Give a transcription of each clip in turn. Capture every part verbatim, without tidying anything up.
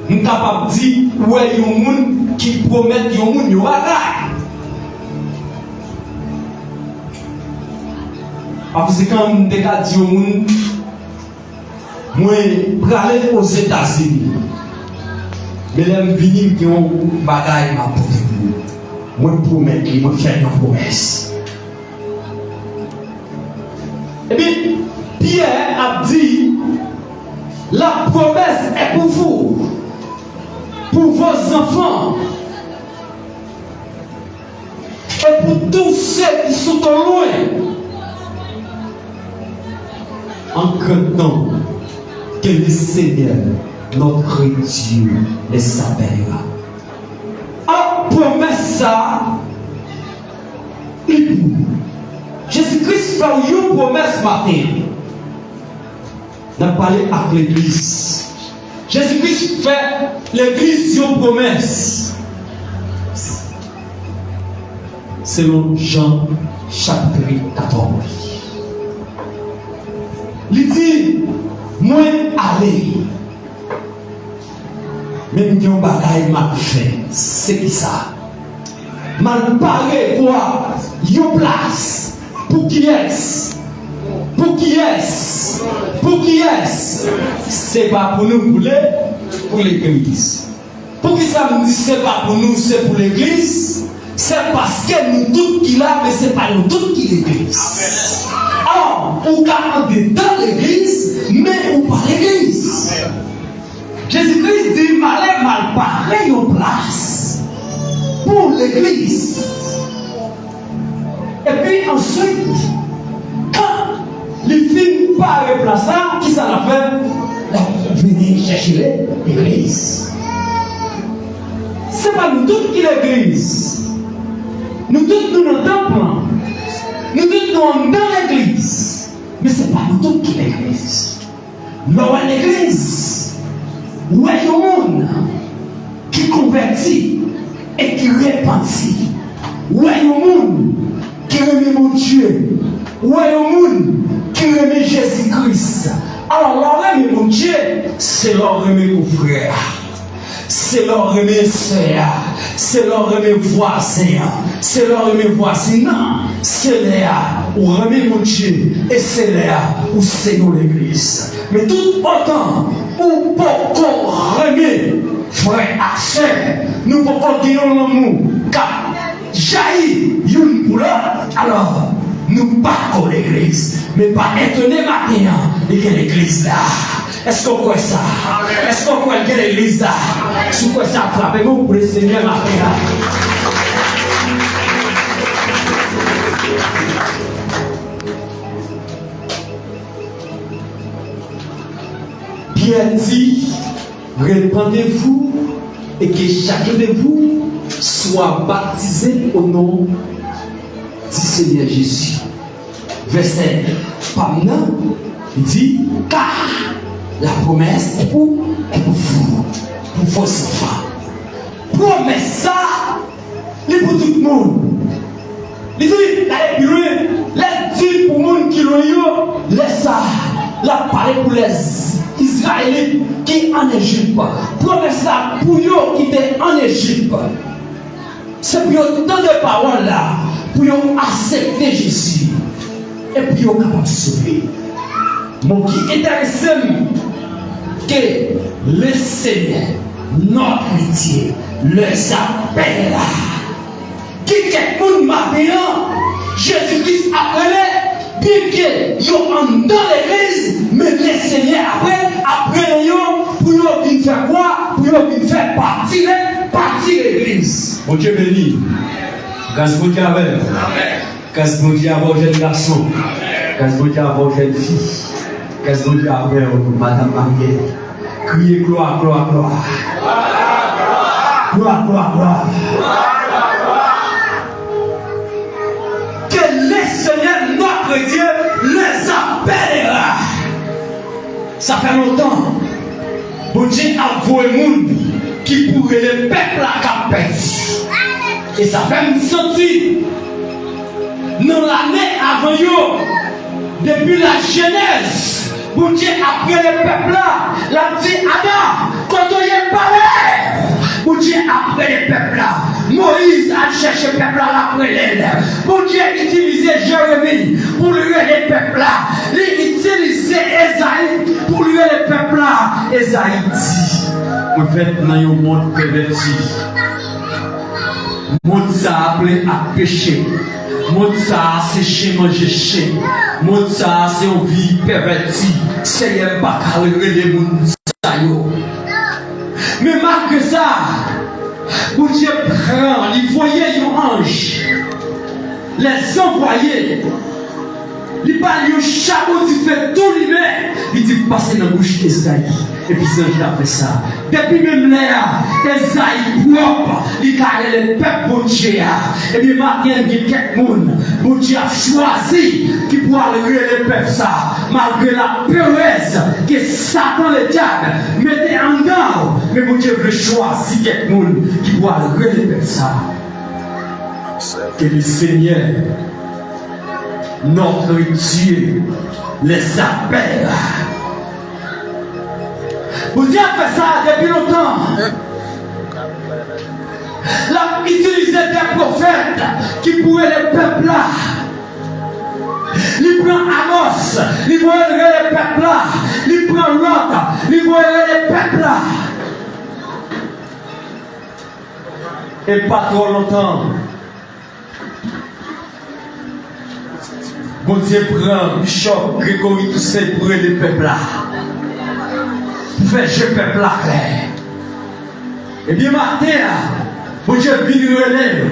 M kapab di, ou wè yon moun ki pwomèt yon moun yon bagay. Paske se kanmenm m te ka di yon moun, mwen prale Ozetazini. Men lè m vini, m gen yon bagay m ap pote pou ou. Mwen pwomèt li, mwen fè l yon pwomès. Epi, Pyè ap di, la promesse est pour vous, pour vos enfants, et pour tous ceux qui sont au loin, en grand nombre, que le Seigneur, notre Dieu, les appellera. A, pwomès sa a, li pou ou. Jezi Kris fè w yon pwomès maten an. N ap pale ak legliz. Jezi Kris fè legliz yon pwomès. Selon Jan chapit katòz, li di, mwen ale. Men m gen yon bagay m ap fè. Se ki sa? M al pare kwa? Yon plas. Pou kiyès? Pou kiyès? Pou kiyès? Se pa pou nou, pou le, pou legliz. Poukisa m di se pa pou nou, se pou legliz? Se paske nou tout ki la, men se pa nou tout ki legliz. Alò, ou ka andedan legliz, men ou pa legliz. Jezi Kris di, m ale, m al pare yon plas pou legliz. Epi answit, kan li fin pare plas la, kisa l ap fè? L ap vini chèche legliz. Se pa nou tout ki legliz. Nou tout nou nan tanp lan. Nou tout nou anndan legliz. Men se pa nou tout ki legliz. Lè w wè legliz, ou wè yon moun ki konvèti e ki repanti. Ou wè yon moun ki renmen Bondye. Ou wè yon moun ki renmen Jezi Kris. Alò, lè w renmen Bondye, se lè w renmen konfrè a. Se lè w renmen sè a, se lè w renmen vwazen an, se lè w renmen vwazin nan, se lè a ou renmen Bondye, e se lè a ou se yon legliz. Men tout otan ou poko renmen frè ak sè, nou poko gen yon lanmou k ap jayi youn pou lòt, alò, nou pa ko legliz. Men pa etone maten an, li gen legliz la. Èske w kwè sa? Èske w kwè l gen legliz la? Si w kwè sa, frape men w pou Lesenyè maten an. Pyè di, repentez-vous et que chacun de vous soit baptisé au nom du Seigneur Jésus. Vèsè pa m nan, li di, car la promesse est pour, est pour vous, pour vos enfants. Pwomès sa, li pou tout moun. Li di, gade pi lwen, lè l di pou moun ki lwen yo, lè sa, l ap pale pou lèz Izrayelit ki ann Ejip. Pwomès la pou yo ki te ann Ejip. Se pou yo tande pawòl la, pou yo aksepte Jezi, e pou yo kapab sove. Mo ki enterese m, que le Seigneur, notre Dieu, les appellera. Gen kèk moun maten an, Jezi Kris ap rele, byenke yo anndan legliz, men Lesenyè apre ap rele yo pou yo vin fè kwa, pou yo vin fè pati le, pati legliz. Bondye beni. Gras Bondye avè w. Gras Bondye avè w, jèn gason. Gras Bondye avè w, jèn fi. Gras Bondye avè w, madanm marye. Kriye glwa, glwa, glwa. Glwa, glwa, glwa. Que le Seigneur notre Dieu les appellera. Sa fè lontan Bondye ap voye moun ki pou rele pèp la k ap pèdi. E sa fè m santi nan lane avan yo, depi la jenèz, Bondye ap rele pèp la, l ap di, Adan, kote w ye, pale! Moyiz al chèche pèp la, l ap rele l. Bondye itilize Jeremi pou l rele pèp la. Li itilize Ezayi pou l rele pèp la. Ezayi di, mwen fèt nan yon mond pèvèti. Mond sa a plen ak peche. Mond sa a se chen manje chen. Mond sa a se yon vi pèvèti. Senyè, m pa ka rele moun sa yo. Men malgre sa, Bondye pran, li voye yon anj. Lèzanvwaye. Li ba l yon chabon dife tou limen. Li di, pase nan bouch Ezayi. Epi zanj la fè sa. Depi menm lè a, Ezayi pwòp, li ka rele pèp Bondye a. Ebyen, maten an, gen kèk moun, Bondye ap chwazi ki pou al rele pèp sa. Malgre laperèz ke Satan ledyab mete anndan w, men Bondye vle chwazi kèk moun ki pou al rele pèp sa. Que le Seigneur, notre Dieu, les appelle. Bondye ap fè sa depi lontan. L ap itilize de pwofèt ki pou rele pèp la. Li pran Amòs, li voye l rele pèp la. Li pran lòt, li voye rele pèp la. E pa twò lontan, Bondye pran Bichòp Gregory Toussaint pou rele pèp la, pou fè je pèp la klè. Ebyen, maten an, Bondye vin rele w.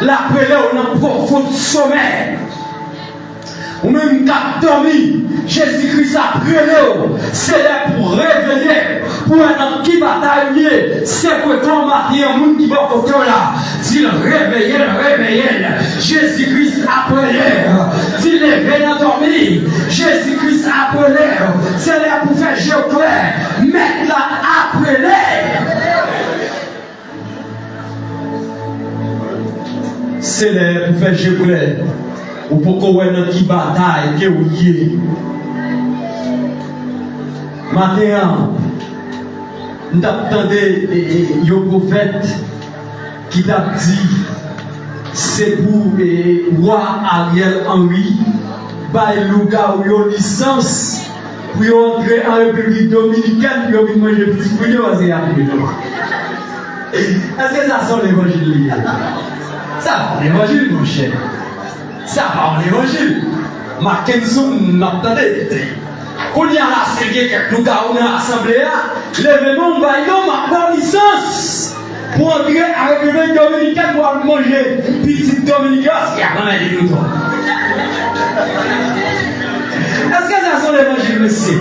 L ap rele w nan pwofon somè. Ou menm k ap dòmi, Jezi Kris ap rele w. Se lè pou w reveye, pou w wè nan ki batay ou ye. Sevre kò maten an, moun ki bò kote w la, di l reveye l, reveye l. Jezi Kris ap rele w. Di leve nan dòmi. Jezi Kris ap rele w. Se lè pou w fè je w klè. Mèt la ap rele w. Se lè pou fè je klè. Ou poko wè nan ki batay ke w ye. Maten an, m t ap tande, e, e, yon pwofèt ki t ap di, se pou, e, wa Ariel Henry bay lougawou yo lisans pou yo antre an Repiblik Dominikèn, pou yo vin manje pitit moun yo, paske y ap mouri. Èske sa se yon levanjil li ye? Sa pa yon levanjil, monchè. Sa pa yon levanjil. Mackenson, m ap tande. Kounye a la, si gen kèk lougawou nan asanble a, leve men w bay non, m ap ba w lisans pou antre a Repiblik Dominikèn pou al manje pitit Dominik yo, paske y ap anmède nou tou. Èske sa se yon levanjil, mesye?